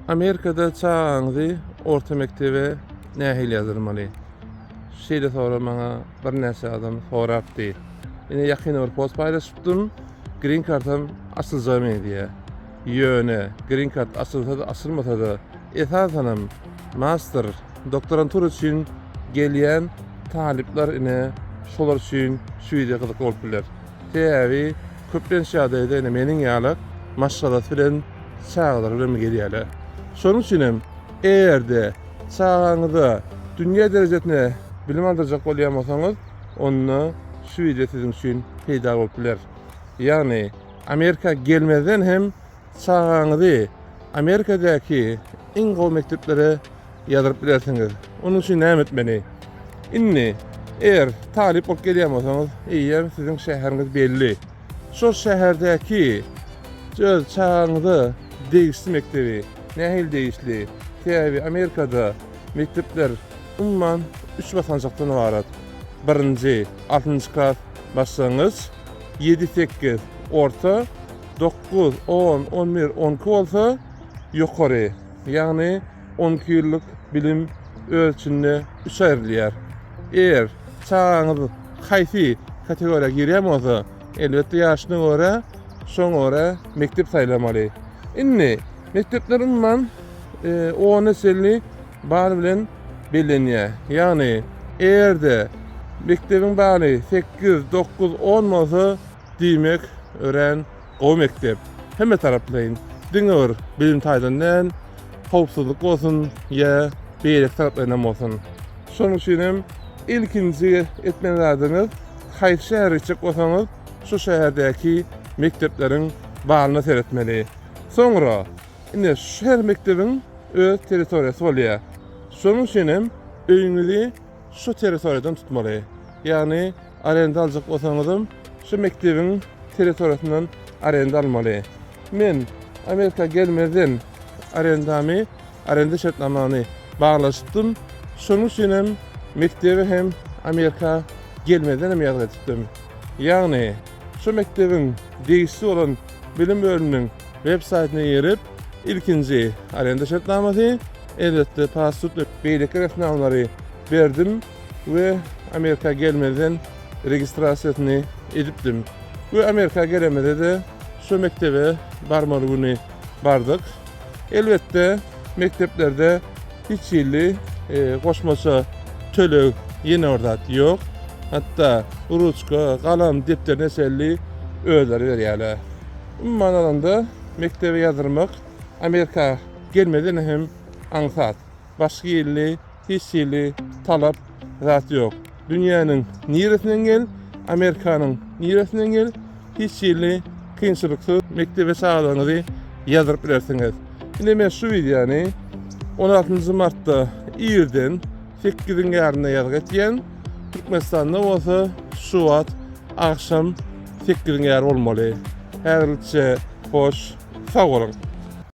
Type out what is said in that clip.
Amerikada çagaňyzy orta mekdebe nähili ýazdyrmaly? Şeýle sorag maňa birnäçe adam sorapdy. Ine ýakynda bir post paýlaşypdym. Green kartam açyljaga meňzeýär. Ýöne green kart açylsa-da açylmasa-da esasanam master, doktorantura üçin gelýän talyplar ine şolar üçin şu wideo gyzykly bolup biler. Sebäbi köplenç ýagdaýda ine meniň ýaly maşgalasy bilen çagalary bilen gelýärler. Şonuň üçin hem eger-de çagaňyza dünýä derejesinde bilim aldyrjak bolýan bolsaňyz, onda şu wideo siziň üçin peýdaly bolup biler. Ýagny Amerika gelmezden hem çagaňyzy Amerikadaky iň gowy mekdeplere ýazyryp bilersiňiz. Onuň üçin näme etmeli? Indi eger talyp bolup gelýän bolsaňyz, eýýäm siziň şäheriňiz belli. Şol şäherdäki öz çagaňyza degişli mekdebi, nähili degişli? Sebäbi Amerikada mekdepler umuman üç basgançakdan ybarat. Birinji, altynjy klas başlangyç, ýedi, sekiz orta, 9, 10, 11, 12 bolsa ýokary. Ýagny 12 ýyllyk bilim öz içinde üç aýrylýar. Eger çagaňyz haýsy kategoriýa girýän bolsa, elbetde ýaşyna görä, şoňa görä mekdep saýlamaly. Indi mekdepler umuman 10-a çenli bal bilen bellenýär. Ýagny eger-de mekdebiň baly 8, 9, 10 bolsa, Diýmek, örän gowy mekdep. Hemme taraplaýyn, diňe bir bilim taýdan däl, howpsuzlyk bolsun ýa beýleki taraplaýynam bolsun. Şonuň üçin hem ilkinji etmeli zadyňyz, haýsy şähere gitjek bolsaňyz, şu şäherdäki mekdepleriň balyna seretmeli. Soňra, indi şu her mekdebiň öz territoriýasy bolýar. Şonuň üçin hem öýüňizi şu territoriýadan tutmaly. Ýagny arenda aljak bolsaňyzam şu mekdebiň territoriýasyndan arenda almaly. Men Amerika gelmezden arendamy, arenda şertnamany baglaşypdym. Şonuň üçin hem mekdebe hem Amerika gelmezden hem ýazgy edipdim. Ýagny şu mekdebiň degişli bolan bilim bölüminiň web saýtyna girip, ilkinji arenda şertnamasy, elbetde pasport we beýleki resminamalary berdim we Amerika gelmezden registrasiýasyny edipdim. We Amerika gelemizde-de şu mekdebe barmaly güni bardyk. Elbetde, mekdeplerde hiç hili e, goşmaça töleg ýene bir zat ýok. Hatda ruçka, galam, depderine çenli özleri berýärler. Umuman alanda mekdebe ýazdyrmak Amerika gelmeden hem aňsat. Başga hili hiç hili talap zat ýok. Dünýäniň niresinden gel, Amerikanyň niresinden gel, hiç hili kynçylyksyz mekdebe çagalaryňyzy ýazdyryp bilersiňiz. Indi men şu wideony 16 martda irden 8-iň ýarynda ýazgy etýän. Türkmenistanda bolsa şu wagt agşam 8-iň ýary bolmaly. Häzirlikçe hoş, sag boluň.